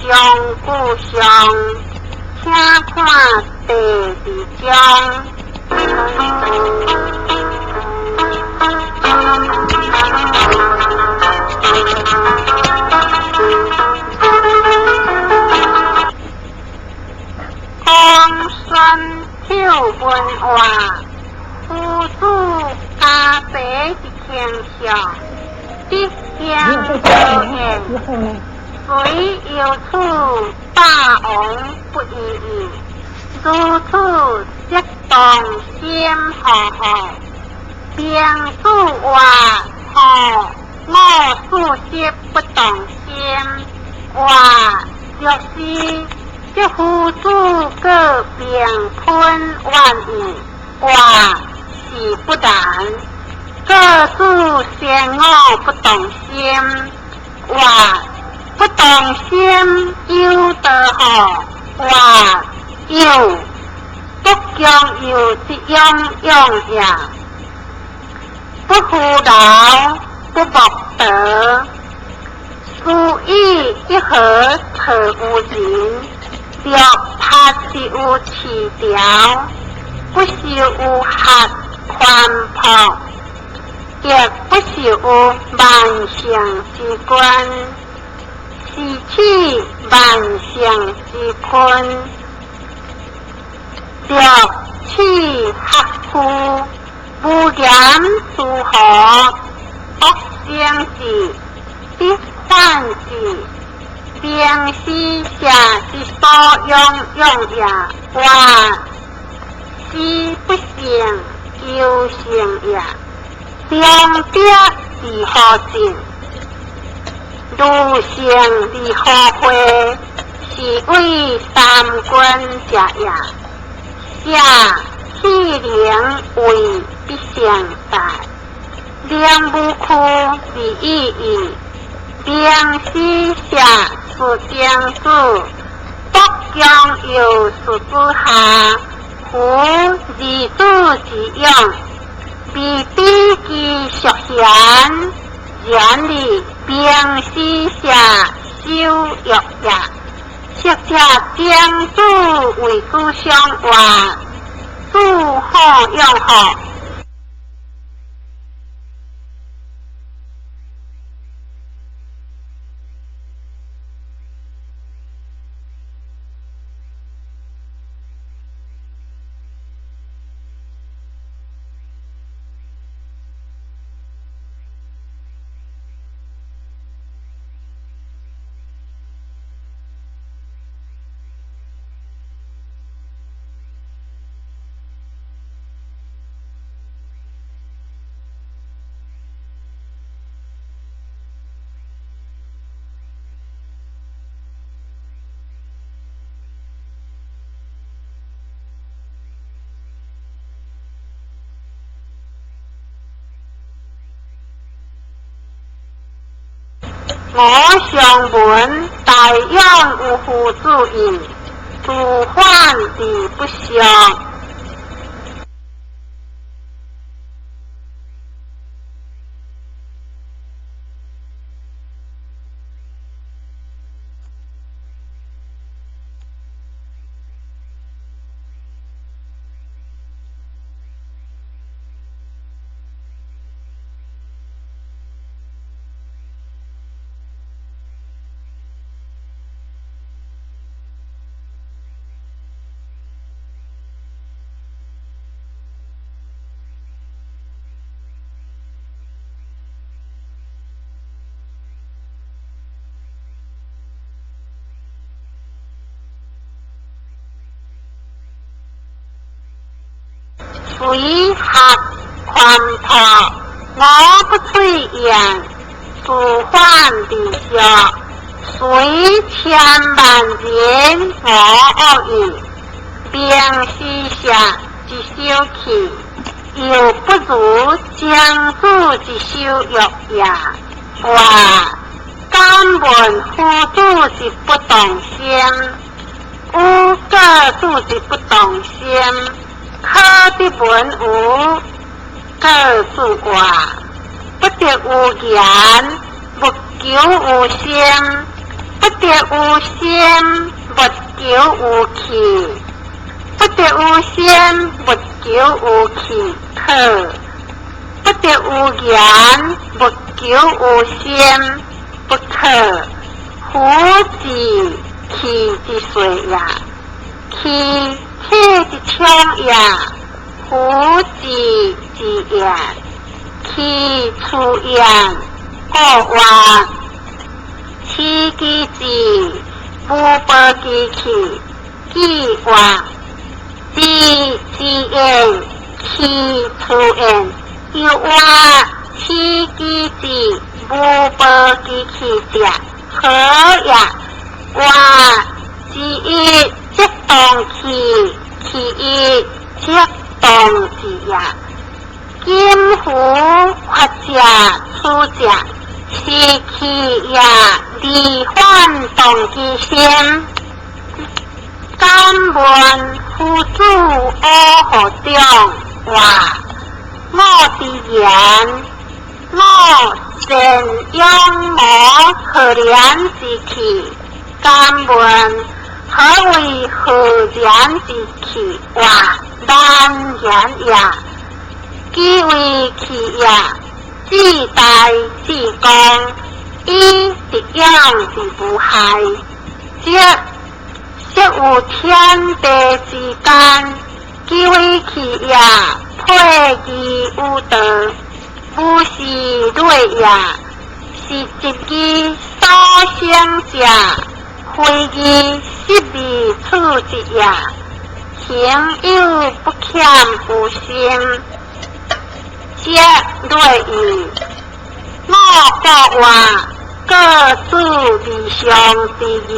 上古上，請看第二章。公孫丑文話，夫子家爸之傾向，德行高遠，雖有此霸王不異意，如此則動心何何？明子話何我事實不動心，話若是則夫子閣平噴萬意，話是不然。各自先我不動心，話不動心有得何？話有不將有之樣樣也，不負勞，不莫得。思以一何錯無人，六拍是有飼條，不受有客寬樸，亦不受有萬乘之君，是此萬乘之君。六此客夫，無言諸何，惡生智，必反智，明是下之所養養也。話是不勝有勝也。兩德如何盡？如成如何會？是為三軍者也。下氣靈為必成大，兩無屈而已矣。明是下是將子，不將有事之下，夫二子之養，未比其淑賢，然而明是下修育也。昔者將子為子相話，子好養好。我上聞大勇有夫子意，自反而不俗。隨學寬樸，我不取言，自反而俗。雖千萬人我惡意，明是下之小氣，猶不如將子之修育也。話敢問夫子之不動心，有各子之不動心，可得聞有各子話，不得有言，勿求有心。不得有心，勿求有去；不得有心，勿求有去，可；不得有言，勿求有心，不可。夫子气之说也，气体之充也，夫子之言，气出言，故曰：此其志，无报其气，既曰：志之言，气出言。又曰：此其志，无报其气者，何也？曰：志一则动气，气一则动志也。今夫发者处者，是气也，而反动其心。敢问夫子阿何长？曰：我之言，我善养我浩然之气。敢问何为浩然之气？曰：难言也。其为气也，至大至刚，以得养之无害，则则有天地之间。其为气也，配义有道，无是类也，是一义所生者，非义失而处之也。行有不俭有心，则类矣。我国话各自理想之义，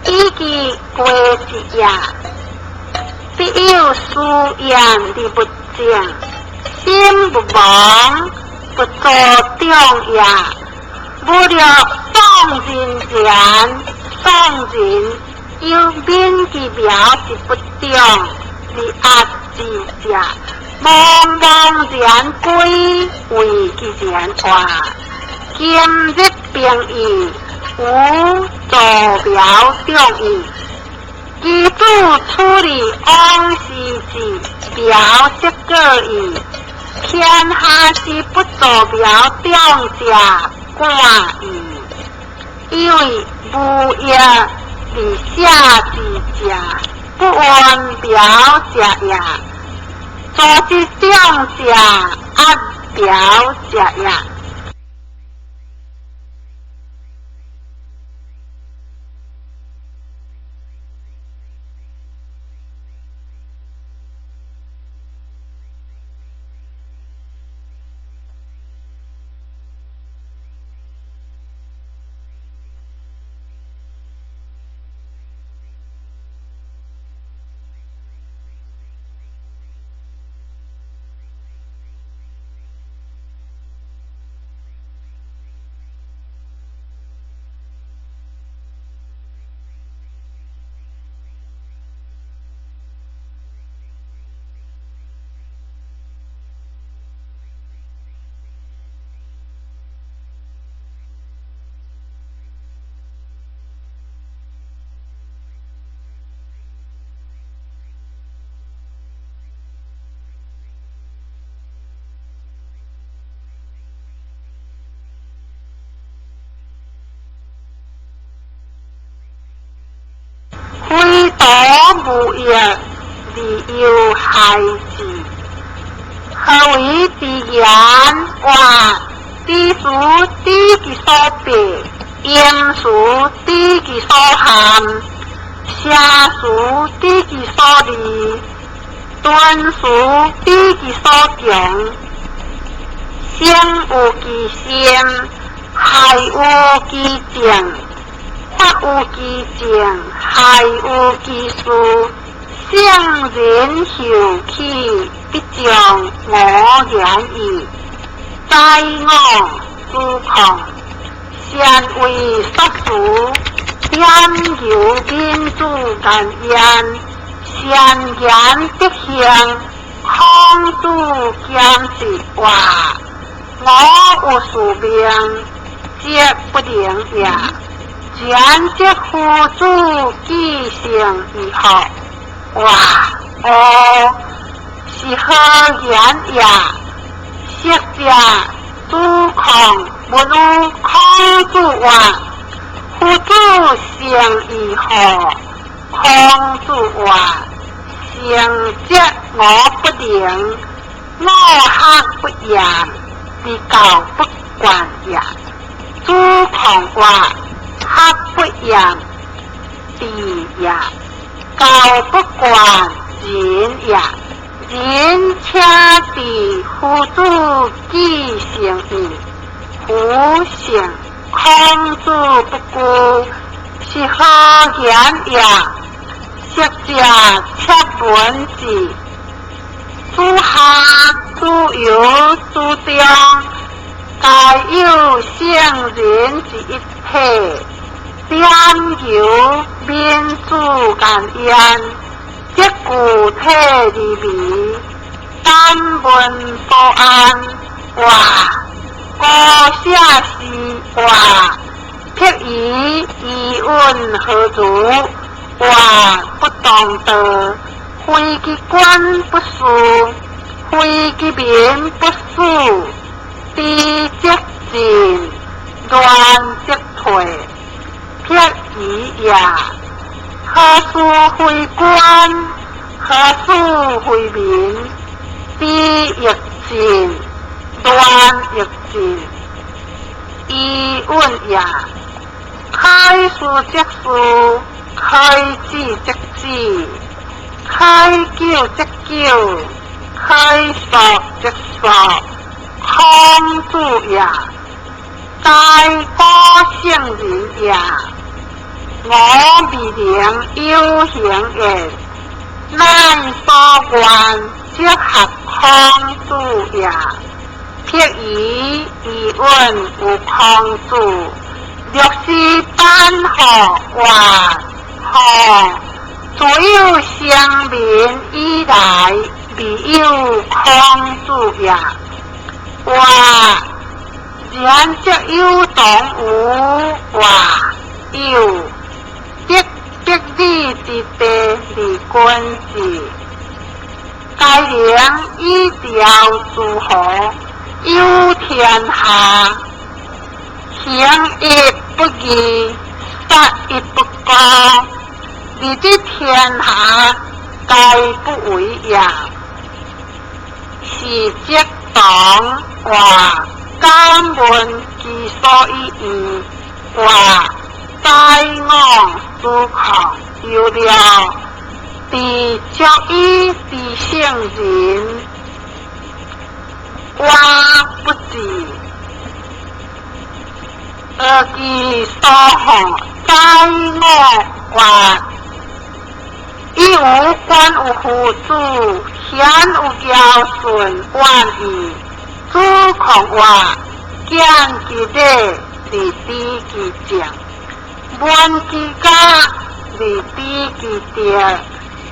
以其归之也。必有思言而不正，心不亡，不作长也。无略丧人言，丧人有免其苗之不长，而压之者，茫茫然归为其然话。今日兵役，无助苗长矣。其子处理往事之苗则过矣。天下之不助苗长者，寡矣。以为无业而下之者，不闻苗者也；助之长者，压苗者也。非徒无益而有害之。何为之言？曰：知事知其所必，言事知其所含，写事知其所利，断事知其所穷。生有其心，害有其政。法有其政，害有其事。圣人受气，必将我言矣。哉我子贡！善为说辞，研究民主难言，善言德行，孔子兼是话：我有使命，则不能也。然則夫子既成義學，哇哦，是何言也？昔者子貢問於孔子曰：夫子成義何？孔子曰：成則我不能，我學不厭，而教不倦也。子貢曰：學不厭，智也；教不倦，仁也。仁且智，夫子既成義，夫成。孔子不顧，是何言也？昔者赤文子，子夏、子游之中，皆有聖人之一體，點由民主言焉，則具體而微，敢問保安。哇！姑寫是哇！辟夷伊允何如？哇！不當道，非其官不事，非其民不死。知則進，亂則退。辟夷也。何事非官？何事非民？知亦進，亂亦進。伊允也。開事則事，開止則止，開久則久，開速則速。孔子也，哉古聖人也！吾未能有形焉，乃所願則學孔子也。辟夷伊允於孔子，略師班何哇吼！自有先民以來，未有孔子也。哇！然則有當無哇有，得百里之地而君子，該能以調諸侯，有天下。行一不義，殺一不辜，而得天下，皆不為也。是則當哇，敢問其所以義？哇！宰我子貢有了，知足以知聖人，我不知。而其所好，宰我曰：以吾觀有夫子，鮮有堯舜晚矣。子貢曰：見其禮而知其政，聞其家而知其德。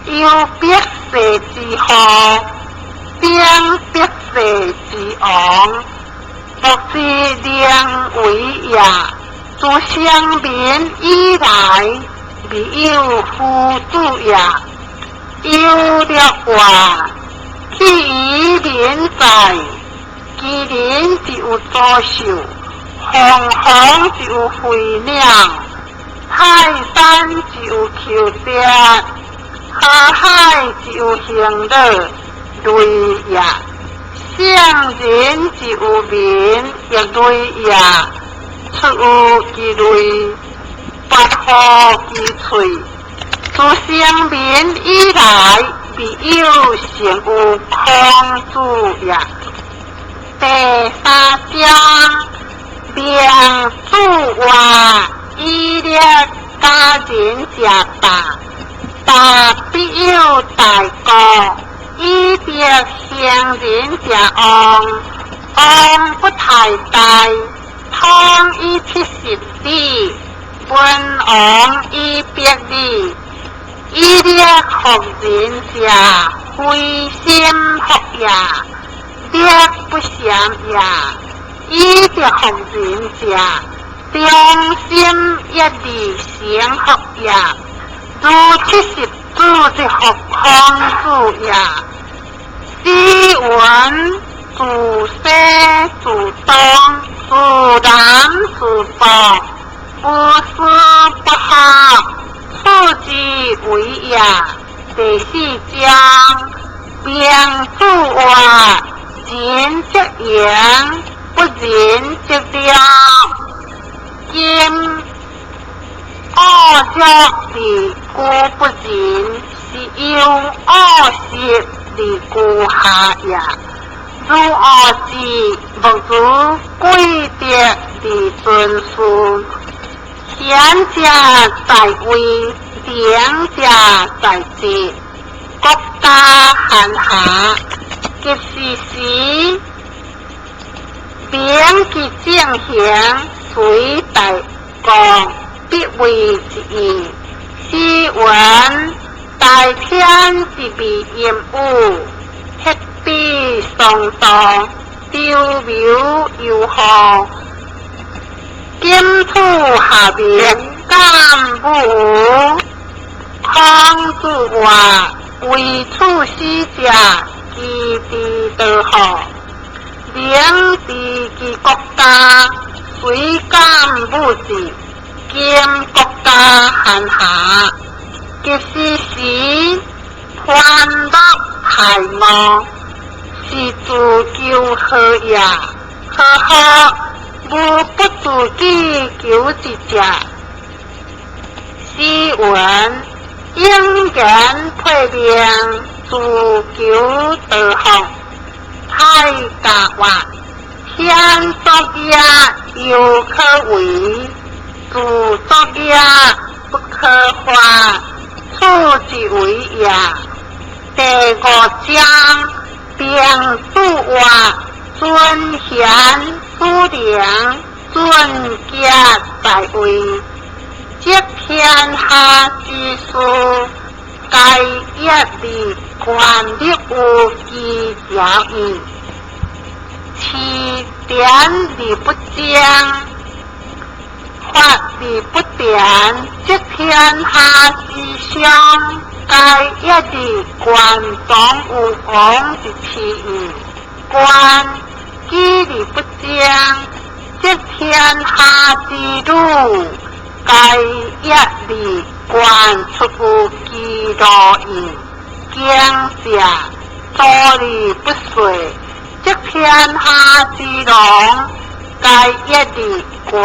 有百世之後，定百世之王，莫之能為也。自先民以來，未有夫子也。有略曰：去於民在，麒麟之有祖獸，鳳凰之有飛鳥，泰山之有虬蝶，河海之有行樂，類也。聖人之有民，亦類也。出有其類，拔乎其萃。自先民以來，未有成有孔子也。第三章，孟子曰：以禮加仁者大，大必有大過；以德行仁者王，王不太大，統以70里，文王以百里。以禮服人者，非心服也，力不善也；以德服人者，中心一字成福也，如70子之福孔子也。诗云：自西自东，自南自北，无事不合，此之为也。第四章，明主话，仁则盈，不仁则了。今恶弱而居不仁，是犹恶湿而居下也。如恶智，莫如贵德而尊顺。贤者在位，能者在职，国家寒下，及是时，明其正行，随大国，必为一义。诗云：大天之备阴雨，铁笔松动，周缪幽河，金土下面敢不无？孔子话：为处死者，其之道乎？明治其国家，谁敢武之？今国家寒下，及是时，欢乐害恶，是自求好也。呵呵，无不自己求之者。诗云：应言配命，自求多福。太甲话：天作业犹可为，自作业不可发，此之为也。第五章，兵主话，尊贤主良，尊洁在位，积天下之事，该一日权力有其条义，其典而不彰，法而不典，积天下之上，该一日权中有王之其义，官纪而不彰，积天下之鲁，该一日官出有其路义，经者多而不遂，积天下之龙，该一日官。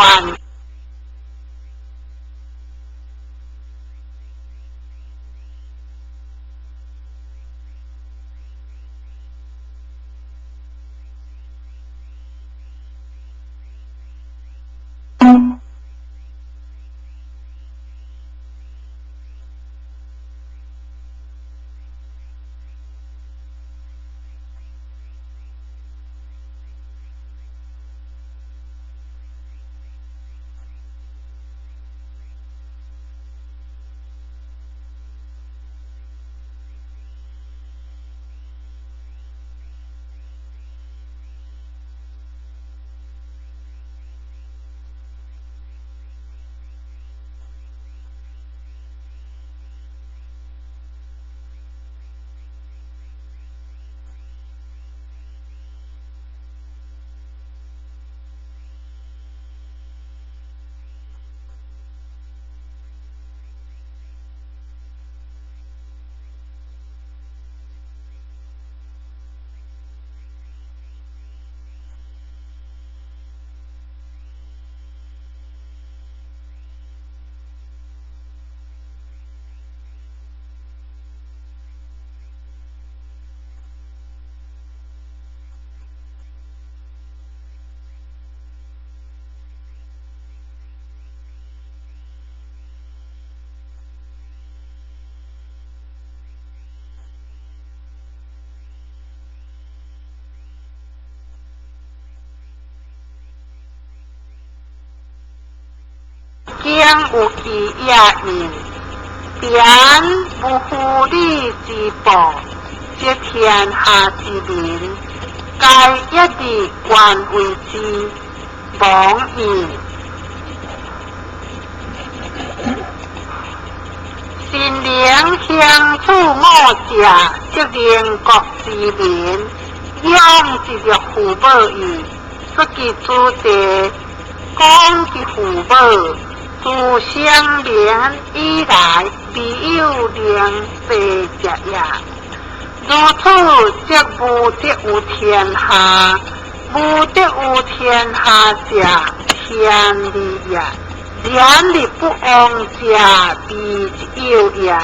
经有其业印，典无夫礼之报，积天下之民，该一日官为之，亡矣。神靈興處五者，則寧國之民，養一六父母矣。說其子弟，講其父母，自生明以來，未有能濟者也。如此，則無得有天下，無得有天下者，天理也。然力不王者，非一有也。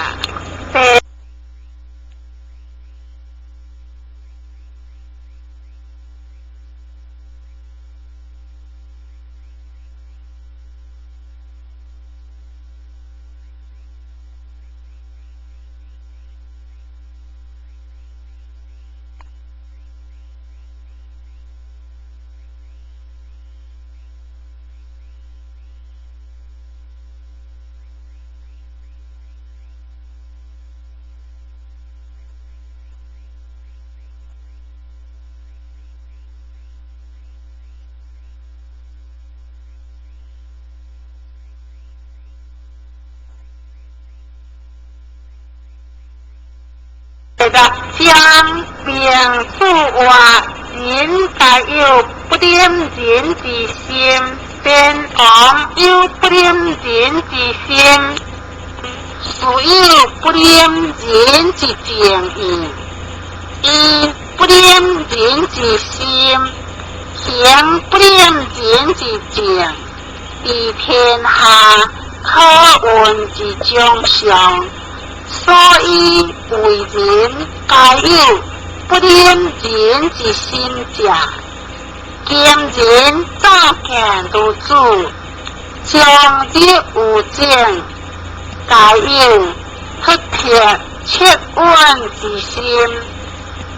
第六章明主話，人該有不忍人之心，邊王有不忍人之心，事有不忍人之情意，以不忍人之心，行不忍人之情，佇天下可聞之將相。所以為人該有不忍人之心者，今人乍見如此，終日有情，該有脫撇惻隱之心，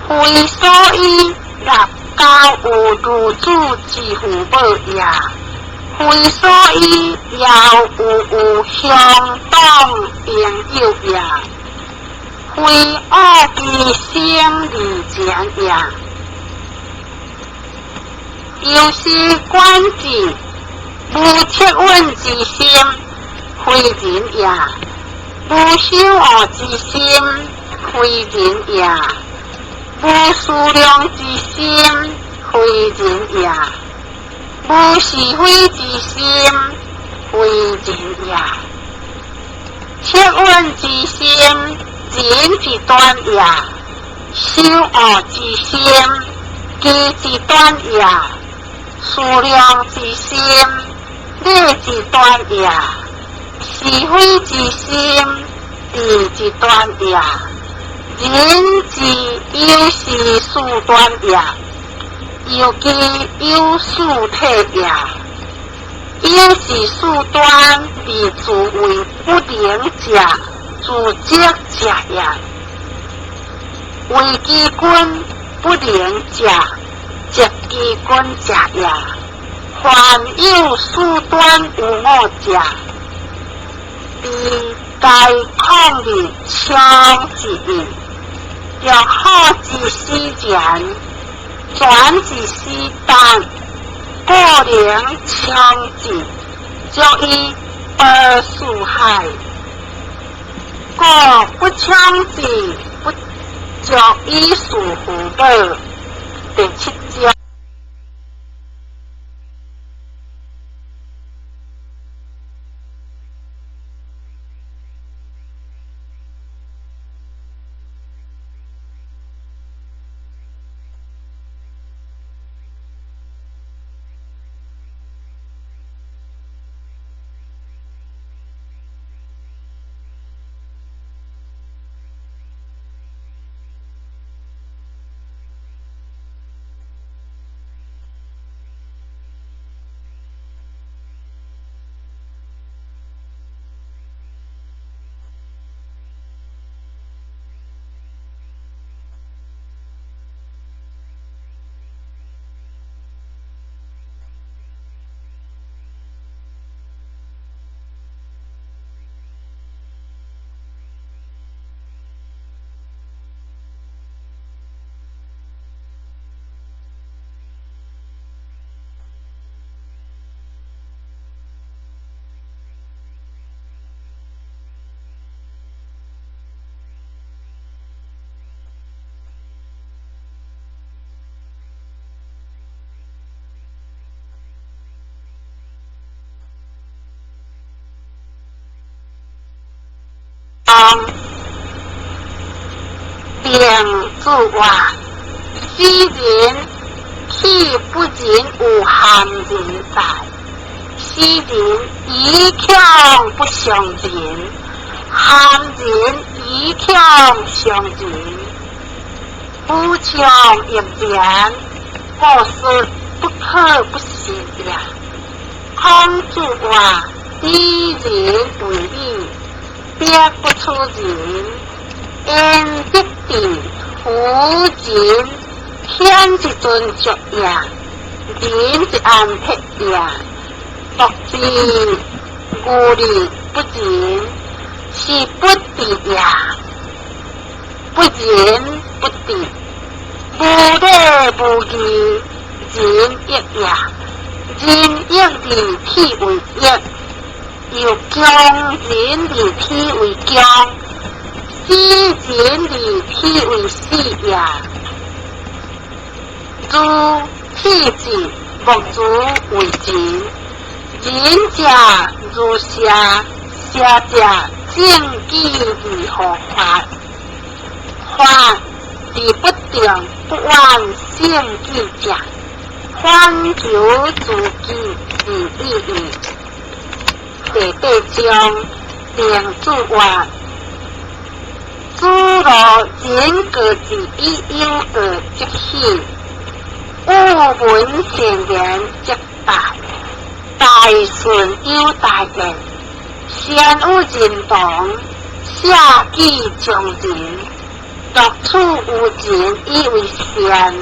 非所以立交有如此之父母也，非所以猶有鄉黨朋友也，非惡其生而前也。由是觀之，無惻隱之心，非仁也；無羞惡之心，非仁也；無思量之心，非仁也；無是非之心，非仁也。惻隱之心，仁之端也；羞惡之心，義之端也；思量之心，禮之端也；是非之心，智之端也。仁之有是四端也，尤其有四體也。有是四端，而自為不能者，自責者也。為其君不能者，責其君者也。凡有四端有五者，彼該抗日槍之意，若好之死前，轉之死旦，故能槍之，足以保四海；故不槍之，不足以事父母。第七章。定主話，斯人豈不仁有含仁哉？斯人以強不相仁，含仁以強相仁。夫強亦賤，過失不可不信也。孔子話：以仁為義，必不取仁。焉得知夫仁顯一尊足也，仁一安撇也。莫之無利不仁，是不智也。不仁不智，無禮無義，仁義也。仁義禮體為義，又恭仁禮體為恭，死仁禮體為死也。如體智，莫如為仁。仁者如社，社者正己而乎法。法而不定，不遠勝己者，反求諸己而已矣。第八章定主話：子路仁過之以有過則喜，有聞善言則大，大順有大言，善與人同，社稷將仁。樂處無仁以為善。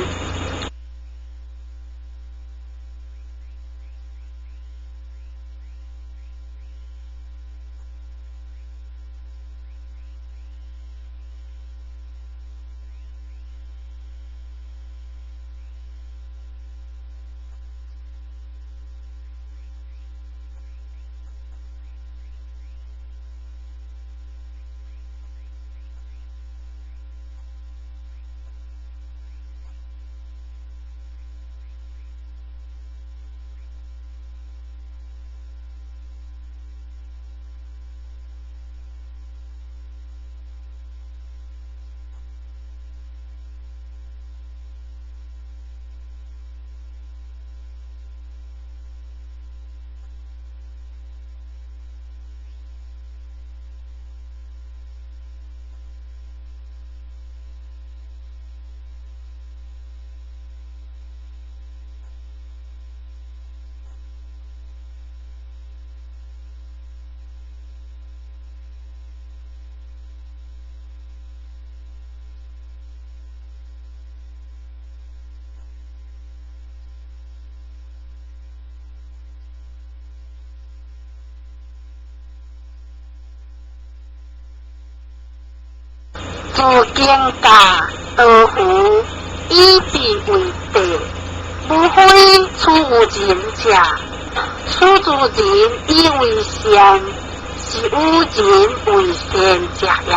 自經教道夫以智為地，無非取有仁者，取諸仁以為善，是與仁為善者也。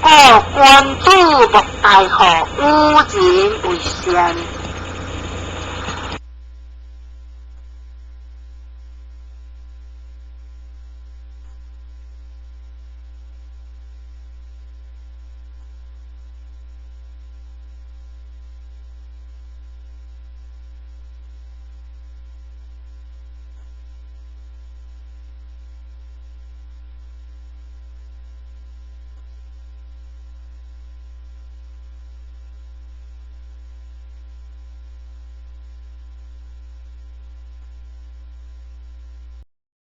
故君子莫大乎與仁為善。